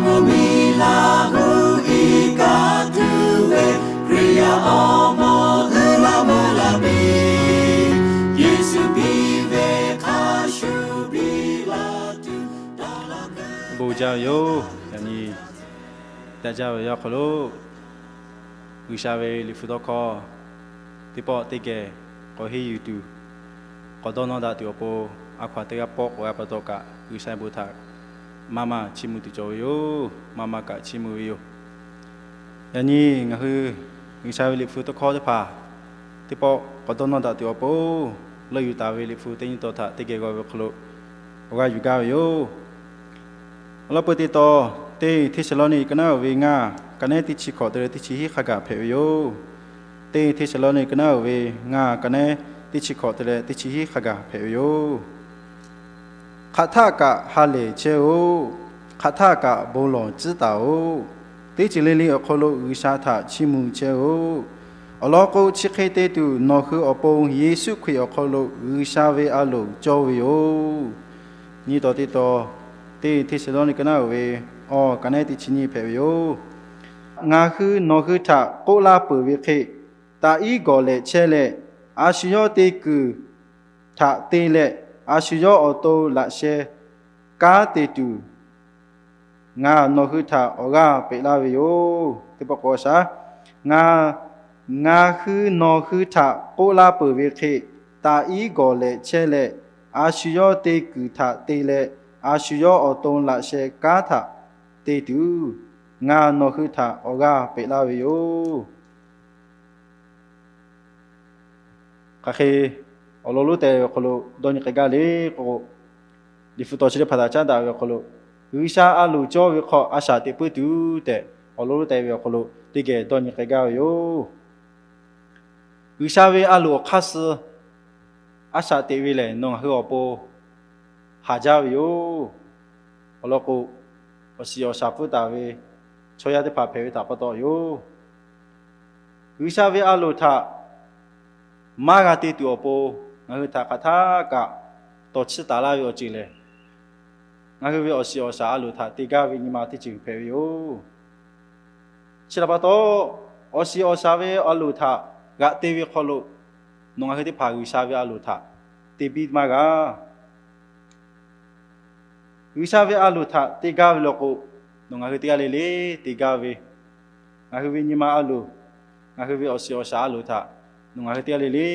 Miˬ laˬ gu iˉ kaˆ tuˬ ve Hkriꞈ yaˇ awˬ moˍ uiˍ la meuˇ la piˇ, Yeˍsuˆ piˇ ve hk'a shuˍ piˇ la tuˬ dawˇ laˇ. Bon jaˇ ve yoˬ. Yaꞈ nyi daꞈ jaˇ ve awˬ hk'aw lo G'uiˬsha ve liꞈ hpu tawˇ hkawˇ teˇ pawˆ teˇ geh k'awꞈ henˇ yuˬ tuˬ, k'awꞈ dawˇ nawˇ daꞈ tuˬ awˬ pon, a hkaw-anˬ teˇ g'aˇ pawˆ k'awꞈ g'a pa taw kaꞈ, G'uiˬsha bon htaꞈ maˇ maˇ chiˇ mvuh tuˬ cawˬ ve yoˬ. Maˇ maˇ kaꞈ chiˇ mvuh ve yoˬ. Yaꞈ nyi ngaˬ hui G'uiˬsha ve liꞈ hpu tawˇ hkawˇ teˇ hpaˍ teˇ pawˆ k'awꞈ dawˇ nawˇ daꞈ tuˬ awˬ pon, leuˆ yuˬ taˍ ve liꞈ hpu teˇ nyi taw htaꞈ teˇ geh g'aw ve awˬ hk'aw lo awˬ g'aˇ yuˬ gaˇ ve yoˬ. Awˬ lawn peu teˇ taw, teˇ Hteˇsaˍlawˇniˆ ka naˉ uiˍ ve ngaˇ, ka naˉ teˇ chi hkawꞈ te leh teˇ chi hiˉ hk'a gaˬ hpehꞈ ve yoˬ. Teˇ Hteˇsaˍlawˇniˆ ka naˉ uiˍ ve ngaˇ, ka naˉ teˇ chi hkawꞈ te leh teˇ chi hiˉ hk'a gaˬ hpehꞈ ve yoˬ. Hk'aˬ htaˆ kaꞈ ha lehˬ chehˇ-oˆ. Hk'aˬ htaˆ kaꞈ bon lawˬ tcuhˉ taˍ-oꞈ. Teˇ ceuˬ le le awˬ hk'aw lo G'uiˬsha htaꞈ chiˇ mvuh chehˇ-oˆ. Awˬ lawn k'o, chi hk'e te tuˬ nawˬ hui awˬ pon Yeˍsuˆ Hkriꞈ awˬ hk'aw lo G'uiˬsha ve a loˍ cawˇ ve yoˬ. Nyi taw teˇ taw, teˇ Hteˇsaˍlawˇniˆ ka naˉ uiˍ ve awˬ, ka naˉ teˇ chi nyiˇ hpehꞈ ve yoˬ. Ngaˬ hui nawˬ hui htaꞈ k'oˆ laˇ peuˬ ve hk'e, taꞈ iˉ gawˬ lehꞈ chehˇ leh, a shu yawˇ te kuiˬ htaꞈ te leh, a shu yawˇ awˬ to laꞈ sheh kanˉ te tuˬ, ngaˬ nawˬ hui htaꞈ awˬ g'aˇ peꞈ laˇ ve yoˬ. Teˇ pawˆ k'awꞈ shaˍ. Ngaˬ, ngaˬ hui nawˬ hui htaꞈ k'oˆ laˇ peuˬ ve hk'e, taꞈ iˉ gawˬ lehꞈ chehˇ leh, a shu yawˇ te kuiˬ htaꞈ te leh, a shu yawˇ awˬ to laꞈ sheh kanˉ htaꞈ te tuˬ, ngaˬ nawˬ hui htaꞈ awˬ g'aˇ peꞈ laˇ ve yoˬ. Hk'aˬ hk'e awˬ lawn lonˉ te ve awˬ hk'aw lo dawˇ nyi k'ai gaˇ le k'o, liꞈ hpu taw chi teˇ hpaˍ htaꞈ caˉ daꞈ ve awˬ hk'aw lo, G'uiˬsha a loˍ cawˇ ve hk'aw a shaꞈ teꞈ puiˉ tuˬ tehꞈ, awˬ lawn lonˉ te ve awˬ hk'aw lo teˇ geh dawˇ nyi k'ai gaˇ ve yoˬ. G'uiˬsha ve a loˍ awˬ hk'aˇ suh a shaꞈ teꞈ ve lehˬ, nawˬ ngaˬ hui awˬ pon haˍ jaˇ ve yoˬ. Awˬ lawn k'o, awˬ shiˍ awˬ shaˍ pfuhˇ taˍ ve chaw yaˇ teˇ hpaˍ hpehꞈ ve htaꞈ pa taw yoˬ. G'uiˬsha ve a loˍ htaꞈ maˇ g'a te tuˬ awˬ pon, ngaˬ hui htaꞈ hk'aˬ htaˆ kaꞈ tawˍ chiˇ taˍ laˇ ve awˬ ceuˬ lehˬ, ngaˬ hui ve awˬ shiˍ awˬ shaˍ a loˍ htaꞈ te gaˇ ve nyi ma teˇ ceuˬ hpehꞈ ve yoˬ. Chi htaꞈ pa taw, awˬ shiˍ awˬ shaˍ ve a loˍ htaꞈ g'aꞈ te ve hk'aw lo, nawˬ ngaˬ hui teˇ hpaˍ G'uiˬsha ve a loˍ htaꞈ te biˇ maˇ g'a. G'uiˬsha ve a loˍ htaꞈ te gaˇ ve law k'o, nawˬ ngaˬ hui teˇ g'aˇ le le te gaˇ ve, ngaˬ hui ve nyi ma a loˍ, ngaˬ hui ve awˬ shiˍ awˬ shaˍ a loˍ htaꞈ nawˬ ngaˬ hui teˇ g'aˇ le le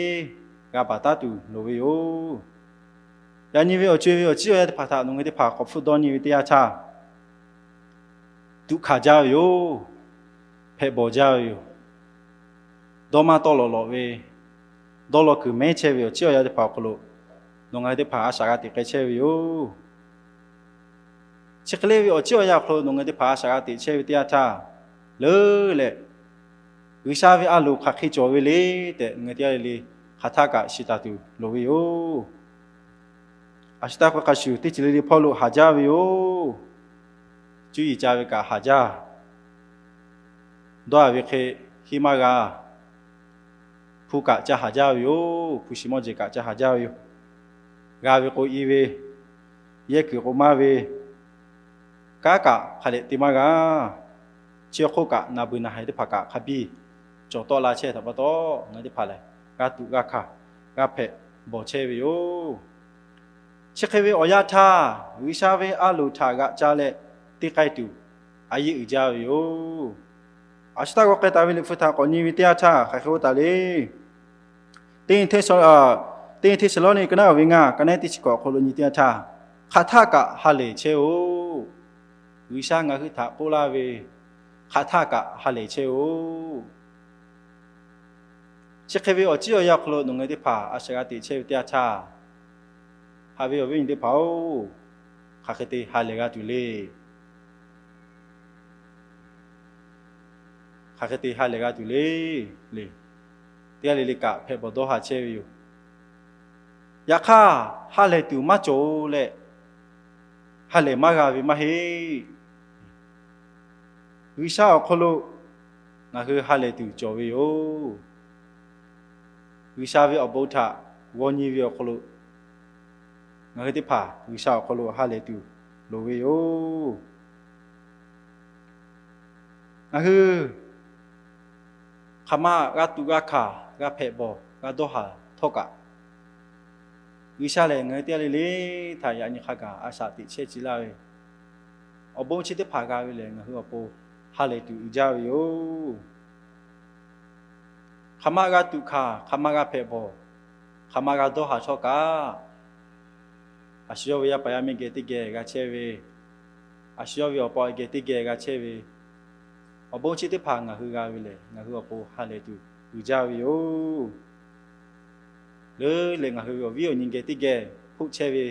g'a baˬ taˉ tuˬ loˍ ve yoˬ. Yaꞈ nyi ve awˬ co-e ve awˬ ciˉ awˬ yanˇ teˇ hpaˍ htaꞈ nawˬ ngaˬ hui teˇ hpaˍ k'awꞈ hpfuhˆ dawˇ nyi ve teˇ yanˇ htaˇ, tuꞈ hkanˍ jaˇ ve yoˬ. Hpehꞈ bawˬ jaˇ ve yoˬ. Dawˇ maˇ tawˆ lawꞈ lawꞈ ve, dawˇ law kuiˬ mehˉ chehˇ ve awˬ ciˉ awˬ yanˇ teˇ hpaˍ awˬ hk'aw lo, nawˬ ngaˬ hui teˇ hpaˍ a shaꞈ g'a teꞈ k'ai chehˇ ve yoˬ. Chi hk'e le ve awˬ ciˉ awˬ yanˇ awˬ hk'aw lo nawˬ ngaˬ hui teˇ hpaˍ a shaꞈ g'a teꞈ chehˇ ve teˇ yanˇ htaˇ, leuˉ leh G'uiˬsha ve a loˍ hk'aˬ hk'e cawˬ ve le tehꞈ, nawˬ ngaˬ hui teˇ g'aˇ le le hk'aˬ htaˆ kaꞈ shiˍ taˍ tuˬ loˍ ve yoˬ. A shu htaˇ k'o hk'a shuˍ teˇ ceuˬ le le hpawˇ lo haˍ jaˇ ve yoˬ. Cuˇ yiˍ ca ve kaꞈ haˍ jaˇ. Dawˇ a ve hk'e hiˆ maˇ g'a. Hpu kaꞈ ca haˍ jaˇ ve yoˬ. Hpu shi mawˇ jeˬ kaꞈ ca haˍ jaˇ ve yoˬ. G'a ve k'o i ve, yehˇ kuiˬ k'o maˇ ve, kanˉ kaꞈ hk'a dehꞈ te maˇ g'a. Chi awˬ hk'oˆ kaꞈ naˬ beuˬ naˬ haiˬ teˇ hpaˍ kaꞈ hk'a biˇ cawˬ tawˆ la chehˇ htaꞈ pa taw, ngaˬ hui teˇ hpaˍ lehˬ g'a tuꞈ g'a hkanˍ, g'a hpehꞈ bawˬ chehˇ ve yoˬ. Chi hk'e ve awˬ yanˇ htaˇ, G'uiˬsha ve a loˍ htaꞈ g'aꞈ ca leh te k'ai tuˬ a yeˇ uiˍ jaˇ ve yoˬ. A shu htaˇ g'aw k'ai taˍ ve liꞈ hpu htaꞈ k'awꞈ nyi ve teˇ yanˇ htaˇ hk'aˬ hk'e oˇ taˍ le. Teˇ Hteˇsaˍlawˇniˆ ka naˉ uiˍ ve ngaˇ, ka naˉ teˇ chi hkawꞈ awˬ hk'aw lo nyi teˇ yanˇ htaˇ, hk'aˬ htaˆ kaꞈ ha lehˬ chehˇ-oˆ. G'uiˬsha ngaˬ hui htaꞈ k'oˆ laˇ ve, hk'aˬ htaˆ kaꞈ ha lehˬ chehˇ-oˆ. Chi hk'e ve awˬ ciˉ awˬ yanˇ awˬ hk'aw lo nawˬ ngaˬ hui teˇ hpaˍ a shaꞈ g'a teꞈ chehˇ ve teˇ yanˇ htaˇ, haꞈ ve awˬ viˉ awˬ nyi teˇ hpaˍ-oˬ, hk'aˬ hk'e te ha lehˬ g'a tuˬ le. Hk'aˬ hk'e te ha lehˬ g'a tuˬ le, le. Teˇ g'aˇ le le kaꞈ hpehꞈ bawˬ dawˇ ha chehˇ ve yoˬ. Yaꞈ hk'aˇ, ha lehˬ tuˬ maˇ cawˬ-oˬ leh, ha lehˬ maˇ g'a ve maˇ heˆ. G'uiˬsha awˬ hk'aw lo ngaˬ hui ha lehˬ tuˬ cawˬ ve yoˬ. G'uiˬsha ve awˬ bon htaꞈ g'aw nyi ve awˬ hk'aw lo, ngaˬ hui teˇ hpaˍ G'uiˬsha awˬ hk'aw lo ha lehˬ tuˬ loˍ ve yoˬ. Ngaˬ hui hk'aˬ ma g'a tuꞈ g'a hkanˍ g'a hpehꞈ bawˬ g'a dawˇ haˍ htawˇ kaꞈ, G'uiˬsha lehˬ ngaˬ hui teˇ g'aˇ le le htaꞈ yaꞈ nyi hk'a gaˬ a shaꞈ teꞈ chehˇ ci laˇ ve, awˬ bon chi teˇ hpaˍ g'a ve lehˬ ngaˬ hui awˬ pon ha lehˬ tuˬ uiˍ jaˇ ve yoˬ. Hk'aˬ ma g'a tuꞈ hkanˍ, hk'aˬ ma g'a hpehꞈ bawˬ, hk'aˬ ma g'a dawˇ haˍ htawˇ kaꞈ, a shu yawˇ ve yaˇ paˍ yaˇ miˇ geh teˇ geh g'a chehˇ ve, a shu yawˇ ve awˬ pa awˬ e geh teˇ geh g'a chehˇ ve, awˬ bon chi teˇ hpaˍ ngaˬ hui g'a ve lehˬ ngaˬ hui awˬ pon ha lehˬ tuˬ uiˍ jaˇ ve yoˬ. Leuˉ leh ngaˬ hui ve awˬ viˉ awˬ nyi geh teˇ geh hpoˆ chehˇ ve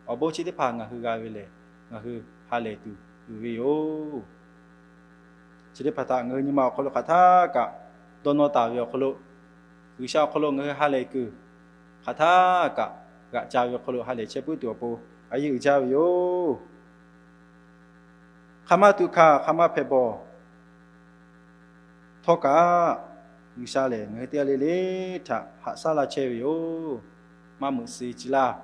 awˬ bon chi teˇ hpaˍ ngaˬ hui g'a ve lehˬ, ngaˬ hui ha lehˬ tuˬ uiˍ ve yoˬ. Chi teˇ hpaˍ htaꞈ ngaˬ hui nyi ma awˬ hk'aw lo hk'aˬ htaˇ kaꞈ dawˇ nawˇ taˍ ve awˬ hk'aw lo, G'uiˬsha awˬ hk'aw lo ngaˬ hui ha lehˬ kuiˬ hk'aˬ htaˇ kaꞈ g'aꞈ ca ve awˬ hk'aw lo ha lehˬ chehˇ puiˉ tuˬ awˬ pon a yeˇ uiˍ jaˇ ve yoˬ. Hk'aˬ ma tuꞈ hkanˍ, hk'aˬ ma hpehꞈ bawˬ htawˇ kaꞈ, G'uiˬsha lehˬ ngaˬ hui teˇ g'aˇ le le htaꞈ haꞈ shaˉ laˇ chehˇ ve yoˬ. Maˇ meuꞈ suh ci laˇ.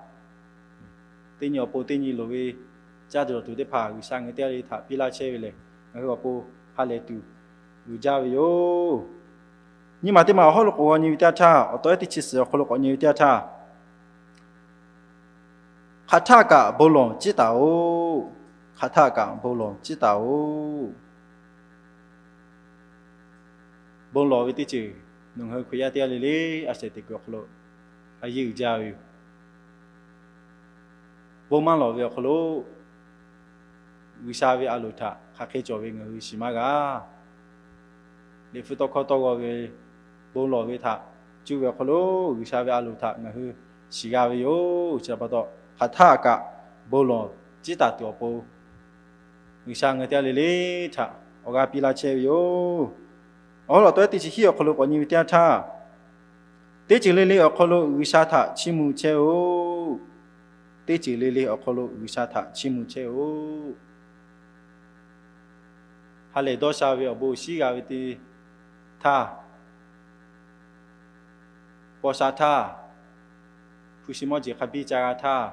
Teˇ nyi awˬ pon teˇ nyi loˍ ve caˇ tuˬ dawˬ tuˬ teˇ hpaˍ G'uiˬsha ngaˬ hui teˇ g'aˇ le htaꞈ piˇ laˇ chehˇ ve lehˬ, ngaˬ hui awˬ pon ha lehˬ tuˬ uiˍ jaˇ ve yoˬ. Nyiˇ maˬ teˇ maˬ awˬ hawˉ lo k'oꞈ g'aw nyi ve teˇ yanˇ htaˇ, awˬ taw ehˉ teˇ chi suhˍ awˬ hk'aw lo k'awꞈ nyi ve teˇ yanˇ htaˇ, hk'aˬ htaˇ kaꞈ bon lawˬ ciˉ taˍ-oꞈ. Hk'aˬ htaˇ kaꞈ bon lawˬ ciˉ taˍ-oꞈ. Bon lawˬ ve teˇ ceuˬ nawˬ ngaˬ hui Hkriꞈ yaˇ teˇ g'aˇ le le a shehˍ teꞈ kuiˬ awˬ hk'aw lo a yeˇ uiˍ jaˇ ve yoˬ. Bon maˇ lawˬ ve awˬ hk'aw lo G'uiˬsha ve a loˍ htaꞈ hk'aˬ hk'e cawˬ ve ngaˬ hui shiˍ maˇ g'a. Liꞈ hpu tawˇ hkawˇ tawˇ g'aw ve bon lawˬ ve htaꞈ cuˇ ve awˬ hk'aw lo G'uiˬsha ve a loˍ htaꞈ ngaˬ hui shiˍ g'a ve yoˬ. Chi pa taw, hk'aˬ htaˇ kaꞈ bon lawˬ ciˉ taˍ tuˬ awˬ pon G'uiˬsha ngaˬ hui teˇ g'aˇ le le htaꞈ awˬ g'aˇ piˇ laˇ chehˇ ve yoˬ. Awˬ hawˉ lo awˬ taw ehˉ teˇ chi hiˉ awˬ hk'aw lo k'awꞈ nyi ve teˇ yanˇ htaˇ, teˇ ceuˬ le le awˬ hk'aw lo G'uiˬsha htaꞈ chiˇ mvuh chehˇ-oˆ. Teˇ ceuˬ le le awˬ hk'aw lo G'uiˬsha htaꞈ chiˇ mvuh chehˇ-oˆ. Ha lehˬ dawˇ sha ve awˬ bon awˬ shinˉ g'a ve teˇ htaˇ, paw sha htaˇ, hpu shi mawˇ jeˬ hk'a biˇ ca g'a htaˇ,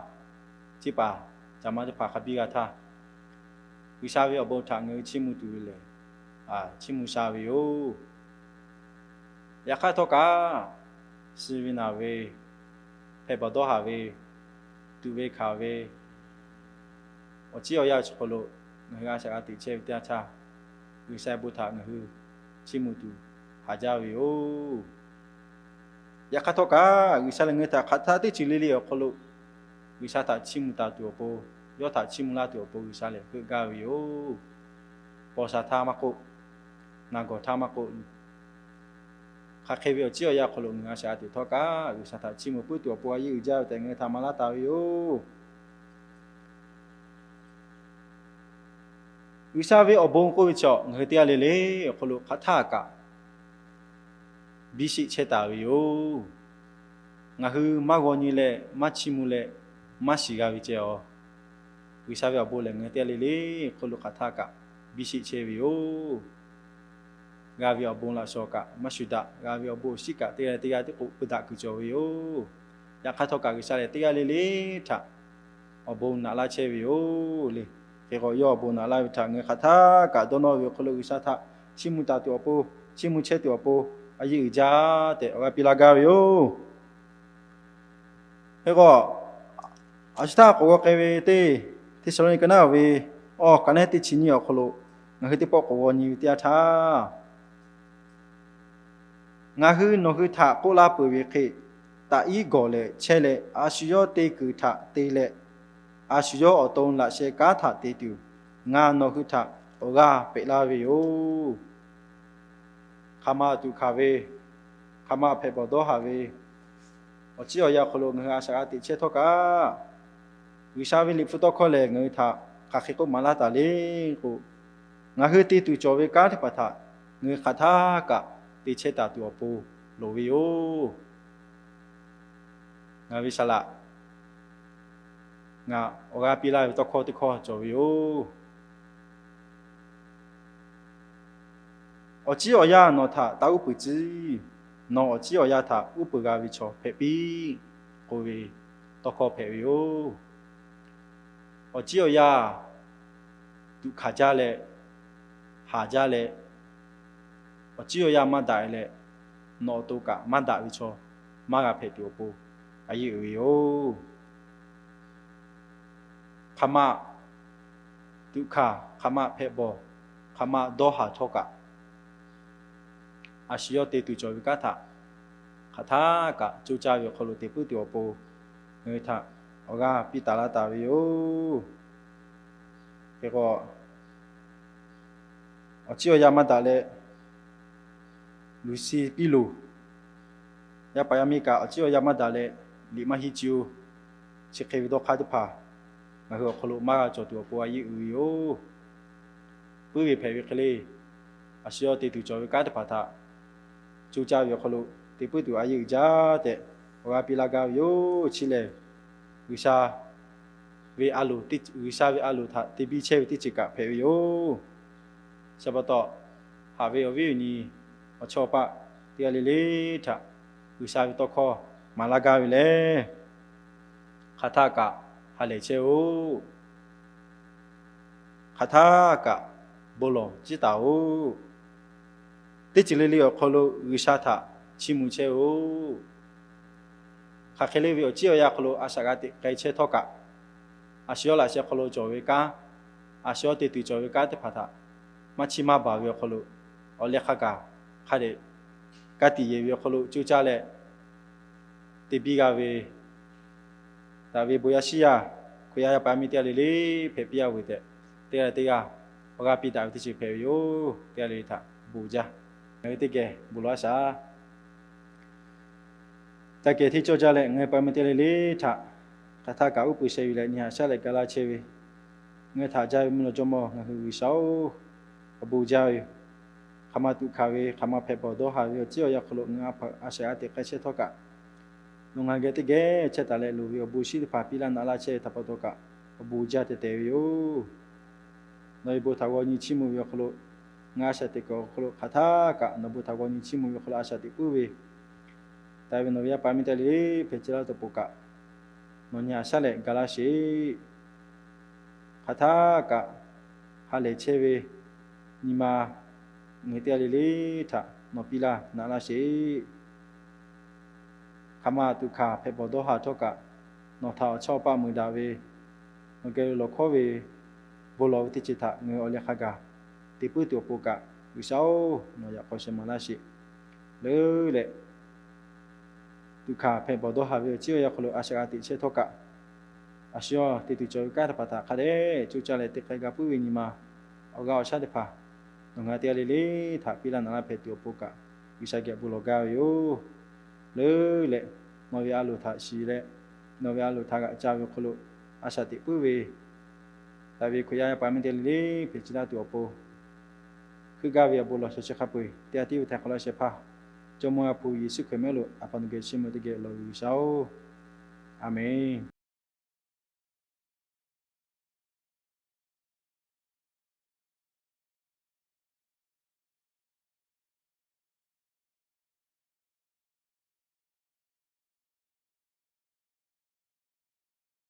ciˇ paˍ caˬ ma teˇ hpaˍ hk'a biˇ g'a htaˇ, G'uiˬsha ve awˬ bon htaꞈ ngaˬ hui chiˇ mvuh tuˬ ve lehˬ, chiˇ mvuh sha ve yoˬ. Yaꞈ hk'aˇ htawˇ kaꞈ, suh ve naˬ ve, hpehꞈ bawˬ dawˇ haˍ ve, tuꞈ ve hkanˍ ve, awˬ ciˉ awˬ yanˇ chi hk'aw lo ngaˬ hui a shaꞈ g'a teꞈ chehˇ ve teˇ yanˇ htaˇ, G'uiˬsha bon htaꞈ ngaˬ hui chiˇ mvuh tuˬ haˍ jaˇ ve yoˬ. Yaꞈ hk'aˇ htawˇ kaꞈ, G'uiˬsha lehˬ ngaˬ hui htaꞈ hk'aˬ htaˇ teˇ ceuˬ le le awˬ hk'aw lo G'uiˬsha htaꞈ chiˇ mvuh taˍ tuˬ awˬ pon, yawˇ htaꞈ chiˇ mvuh laˇ tuˬ awˬ pon G'uiˬsha lehˬ heuˆ gaˇ ve yoˬ. Paw sha htaˇ maˇ k'oˆ, naˬ gawˬ htaˇ maˇ k'oˆ, hk'aˬ hk'e ve awˬ ciˉ awˬ yanˇ hk'aw lo ngaˬ hui a shaꞈ g'a teꞈ htawˇ kaꞈ, G'uiˬsha htaꞈ chiˇ mvuh puiˉ tuˬ awˬ pon a yeˇ uiˍ jaˇ ve tehꞈ ngaˬ hui htaꞈ maˍ laˇ taˍ ve yoˬ. G'uiˬsha ve awˬ bon k'oˆ ve chaw ngaˬ hui teˇ g'aˇ le le awˬ hk'aw lo hk'aˬ htaˇ kaꞈ biˇ sheˆ chehˇ taˍ ve yoˬ. Ngaˬ hui maˇ g'aw nyi leh maˇ chiˇ mvuh leh maˇ shiˍ g'a ve ceh-oˬ, G'uiˬsha ve awˬ bon lehˬ ngaˬ hui teˇ g'aˇ le le awˬ hk'aw lo hk'aˬ htaˇ kaꞈ biˇ sheˆ chehˇ ve yoˬ. G'a ve awˬ bon laꞈ shawˍ kaꞈ maˇ shuˍ daꞈ, g'a ve awˬ bon awˬ shinˉ kaꞈ teˇ g'aˇ teˇ g'aˇ tiˉ k'o peu daꞈ kuiˬ cawˬ ve yoˬ. Yaꞈ hk'aˇ htawˇ kaꞈ G'uiˬsha lehˬ teˇ g'aˇ le le htaꞈ awˬ bon naꞈ laˇ chehˇ ve yoˬ le. Hk'e k'o yawˇ awˬ bon naꞈ laˇ ve htaꞈ ngaˬ hui hk'aˬ htaˇ kaꞈ dawˇ nawˇ ve awˬ hk'aw lo G'uiˬsha htaꞈ chiˇ mvuh taˍ tuˬ awˬ pon, chiˇ mvuh chehˇ tuˬ awˬ pon a yeˇ uiˍ jaˇ tehꞈ awˬ g'aˇ piˇ laˇ gaˇ ve yoˬ. Hk'e k'o, a shu htaˇ k'awꞈ g'aw k'ai ve teˇ, Hteˇsaˍlawˇniˆ ka naˉ ve awˬ ka naˉ teˇ chi nyiˇ awˬ hk'aw lo ngaˬ hui teˇ pawˆ k'awꞈ g'aw nyi ve teˇ yanˇ htaˇ, ngaˬ hui nawˬ hui htaꞈ k'oˆ laˇ peuˬ ve hk'e, taꞈ iˉ gawˬ lehˬ chehˇ leh a shu yawˇ te kuiˬ htaꞈ te leh, a shu yawˇ awˬ to laꞈ sheh kanˉ htaꞈ te tuˬ, ngaˬ nawˬ hui htaꞈ awˬ g'aˇ pehꞈ laˇ ve yoˬ. Hk'aˬ ma tuꞈ hkanˍ ve, hk'aˬ ma hpehꞈ bawˬ dawˇ haˍ ve, awˬ ciˉ awˬ yanˇ awˬ hk'aw lo ngaˬ hui a shaꞈ g'a teꞈ chehˇ htawˇ kaꞈ, G'uiˬsha ve liꞈ hpu tawˇ hkawˇ lehˬ ngaˬ hui htaꞈ hk'aˬ hk'e k'oˆ maˍ laˇ taˍ le k'o, ngaˬ hui te tuˬ cawˬ ve kanˉ teˇ hpaˍ htaꞈ ngaˬ hui hk'aˬ htaˇ kaꞈ te chehˇ taˍ tuˬ awˬ pon loˍ ve yoˬ. Ngaˬ ve saˍ laꞈ, ngaˬ awˬ g'aˇ piˇ laˇ ve tawˇ hkawˇ teˇ hkawˇ cawˬ ve yoˬ. Awˬ ciˉ awˬ yanˇ nawˬ htaꞈ taˇ uˉ peunˍ ciˉ, nawˬ awˬ ciˉ awˬ yanˇ htaꞈ uˉ peunˍ g'a ve chaw hpehꞈ piˇ k'oˆ ve tawˇ hkawˇ hpehꞈ ve yoˬ. Awˬ ciˉ awˬ yanˇ tuꞈ hkanˍ jaˇ leh, haˍ jaˇ leh, awˬ ciˉ awˬ yanˇ maˇ daꞈ leh, nawˬ awˬ to kaꞈ maˇ daꞈ ve chaw maˇ g'a hpehꞈ tuˬ awˬ pon a yeˇ uiˍ ve yoˬ. Hk'aˬ ma tuꞈ hkanˍ, hk'aˬ ma hpehꞈ bawˬ, hk'aˬ ma dawˇ haˍ htawˇ kaꞈ, a shu yawˇ te tuˬ cawˬ ve kanˉ htaꞈ hk'aˬ htaˇ kaꞈ coˇ caˇ ve awˬ hk'aw lo te puiˉ tuˬ awˬ pon ngaˬ hui htaꞈ awˬ g'aˇ piˇ taˍ laˇ taˍ ve yoˬ. Hk'e k'o, awˬ ciˉ awˬ yanˇ maˇ daꞈ leh, luˬ shi piˇ luˬ, yaˇ paˍ yaˇ miˇ kaꞈ awˬ ciˉ awˬ yanˇ maˇ daꞈ leh, liꞈ maˇ hiˉ ci-o, chi hk'e ve dawˇ hk'aˇ teˇ hpaˍ ngaˬ hui awˬ hk'aw lo maˇ g'a cawˬ tuˬ awˬ pon a yeˇ uiˍ ve yoˬ. Puiˉ ve hpehꞈ ve hk'e le, a shu yawˇ te tuˬ cawˬ ve kanˉ teˇ hpaˍ htaꞈ coˇ caˇ ve awˬ hk'aw lo te puiˉ tuˬ a yeˇ uiˍ jaˇ tehꞈ awˬ g'aˇ piˇ laˇ gaˇ ve yoˬ. Chi lehˬ, G'uiˬsha ve a loˍ, G'uiˬsha ve a loˍ htaꞈ te biˇ chehˇ ve teˇ ceuˬ kaꞈ hpehꞈ ve yoˬ. Chi pa taw, haꞈ ve awˬ viˉ awˬ nyi awˬ chawˇ awˬ paˆ teˇ g'aˇ le le htaꞈ G'uiˬsha ve tawˇ hkawˇ maˍ laˇ gaˇ ve lehˬ, hk'aˬ htaˇ kaꞈ ha lehˬ chehˇ-oˆ. Hk'aˬ htaˇ kaꞈ bon lawˬ ciˉ taˍ-oꞈ. Teˇ ceuˬ le le awˬ hk'aw lo G'uiˬsha htaꞈ chiˇ mvuh chehˇ-oˆ. Hk'aˬ hk'e le ve awˬ ciˉ awˬ yanˇ hk'aw lo a shaꞈ g'a teꞈ k'ai chehˇ htawˇ kaꞈ, a shu yawˇ laꞈ sheh hk'aw lo cawˬ ve kanˉ, a shu yawˇ te tuˬ cawˬ ve kanˉ teˇ hpaˍ htaꞈ maˇ chiˇ maˇ baˬ ve awˬ hk'aw lo, awˬ leh hk'a gaˬ hk'a dehꞈ ka tiꞈ yeˬ ve awˬ hk'aw lo coˇ caˇ leh te biˇ g'a ve, daꞈ ve bon yaˇ shiˉ yaˇ, Hkriꞈ yaˇ yaˇ paˍ yaˇ miˇ teˇ g'aˇ le le hpehꞈ piˇ-a ve tehꞈ, teˇ g'aˇ leh teˇ g'aˇ awˬ g'aˇ piˇ daꞈ ve teˇ ceuˬ hpehꞈ ve yoˬ. Teˇ g'aˇ le le htaꞈ bon jaˇ. Ngaˬ hui teˇ geh bon lawˬ-a shaˍ. Ca kehˬ hteˇ cawˇ jaˇ leh ngaˬ hui paˍ yaˇ miˇ teˇ g'aˇ le le htaꞈ hk'aˬ htaˇ kaꞈ uˉ peunˍ sheh ve leh nyi haꞈ shaˉ leh ga laˇ chehˇ ve, ngaˬ hui htaꞈ jaˇ ve mvuhˇ naw jawˇmawˇ ngaˬ hui G'uiˬsha-oˬ, awˬ bon jaˇ ve yoˬ. Hk'aˬ ma tuꞈ hkanˍ ve, hk'aˬ ma hpehꞈ bawˬ dawˇ haˍ ve awˬ ciˉ awˬ yanˇ hk'aw lo ngaˬ hui a shaꞈ g'a teꞈ k'ai chehˇ htawˇ kaꞈ, nawˬ ngaˬ geh teˇ geh chehˇ taˍ leh loˍ ve awˬ bon shinˉ teˇ hpaˍ piˇ laˇ naꞈ laˇ chehˇ ve htaꞈ pa taw kaꞈ awˬ bon jaˇ tehꞈ tehꞈ ve yoˬ. Nawˬ ve bon htaꞈ g'aw nyi chiˇ mvuh ve awˬ hk'aw lo, ngaˬ a shaꞈ teꞈ kuiˬ awˬ hk'aw lo hk'aˬ htaˇ kaꞈ nawˬ bon htaꞈ g'aw nyi chiˇ mvuh ve awˬ hk'aw lo a shaꞈ teꞈ puiˉ ve, taˍ ve nawˬ ve yaˇ paˍ yaˇ miˇ teˇ g'aˇ le le hpehꞈ chehˇ laˇ tuˬ awˬ pon kaꞈ, nawˬ nyi haꞈ shaˉ leh ga laˇ sheˍ. Hk'aˬ htaˇ kaꞈ ha lehˬ chehˇ ve nyi ma ngaˬ hui teˇ g'aˇ le le htaꞈ nawˬ piˇ laˇ naꞈ laˇ sheˍ. Hk'aˬ ma tuꞈ hkanˍ hpehꞈ bawˬ dawˇ haˍ htawˇ kaꞈ, nawˬ htaꞈ awˬ chawˇ paˆ mui daꞈ ve, nawˬ geh lo lawˬ hkawˉ ve bon lawˬ ve teˇ ceuˬ htaꞈ ngaˬ hui awˬ leh hk'a gaˬ te puiˉ tuˬ awˬ pon kaꞈ, G'uiˬsha-oˬ, nawˬ yaꞈ k'aw sheh maˍ laˇ sheˍ. Leuˉ leh tuꞈ hkanˍ hpehꞈ bawˬ dawˇ haˍ ve awˬ ciˉ awˬ yanˇ hk'aw lo a shaꞈ g'a teꞈ chehˇ htawˇ kaꞈ, a shu yawˇ te tuˬ cawˬ ve kanˉ teˇ hpaˍ htaꞈ hk'a dehꞈ coˇ caˇ leh te k'ai g'a puiˉ ve nyi ma, awˬ g'aˇ awˬ shaˉ teˇ hpaˍ nawˬ ngaˬ hui teˇ g'aˇ le le htaꞈ piˇ laˇ naꞈ laˇ hpehꞈ tuˬ awˬ pon kaꞈ, G'uiˬsha geh bon lawˬ gaˇ ve yoˬ. Leuˉ leh nawˬ ve a loˍ htaꞈ shiˍ leh, nawˬ ve a loˍ htaꞈ g'aꞈ ca ve awˬ hk'aw lo a shaꞈ teꞈ puiˉ ve, daꞈ ve Hkriꞈ yaˇ yaˇ paˍ yaˇ miˇ teˇ g'aˇ le le hpehꞈ chehˇ laˇ tuˬ awˬ pon, heuˆ gaˇ ve awˬ bon lawˬ shawˍ chi hk'a peu-eˬ teˇ g'aˇ tiˉ ve htaꞈ hk'aw laˇ shehˍ hpaˇ, Jawˇmawˇ Yaˇ hpu Yeˍsuˆ Hkriꞈ mehˆ lo a pa nawˬ geh chiˇ mvuh teˇ geh lawˬ ve G'uiˬsha-oˬ, A menˬ.